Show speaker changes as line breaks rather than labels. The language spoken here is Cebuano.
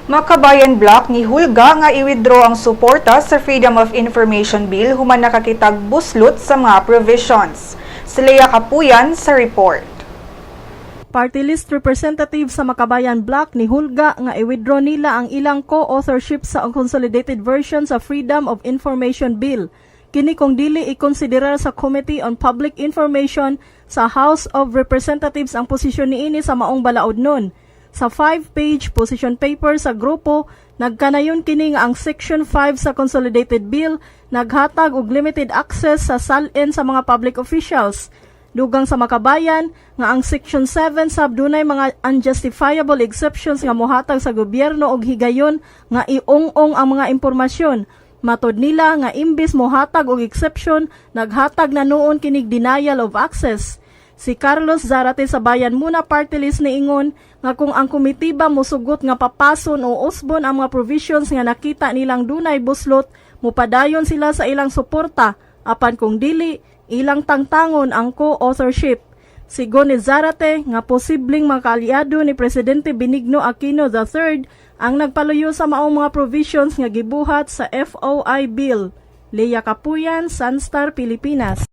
Makabayan Bloc nihulga nga i-withdraw ang suporta sa Freedom of Information Bill human nakakitag buslot sa mga provisions. Si Lea Kapuyan sa report.
Party list representative sa Makabayan Bloc nihulga nga i-withdraw nila ang ilang co-authorship sa consolidated version sa Freedom of Information Bill. Kini kung dili ikonsiderar sa Committee on Public Information sa House of Representatives ang posisyon niini sa maong balaodnon. Sa 5-page position paper sa grupo, nagkanayon kini nga ang Section 5 sa Consolidated Bill naghatag og limited access sa SALN sa mga public officials. Dugang sa Makabayan nga ang Section 7 sab dunay mga unjustifiable exceptions nga mohatag sa gobyerno og higayon nga iung-ong ang mga impormasyon. Matod nila nga imbis mohatag og exception, naghatag na nuon kinig denial of access. Si Carlos Zarate sa Bayan Muna Party List niingon nga kung ang komitiba mosugot nga papason o usbon ang mga provisions nga nakita nilang dunay buslot, mupadayon sila sa ilang suporta, apan kung dili, ilang tangtangon ang co-authorship. Sigon ni Zarate nga posibleng mga kaalyado ni Presidente Benigno Aquino III ang nagpaluyo sa maong mga provisions nga gibuhat sa FOI Bill. Leia Kapuyan, Sunstar Pilipinas.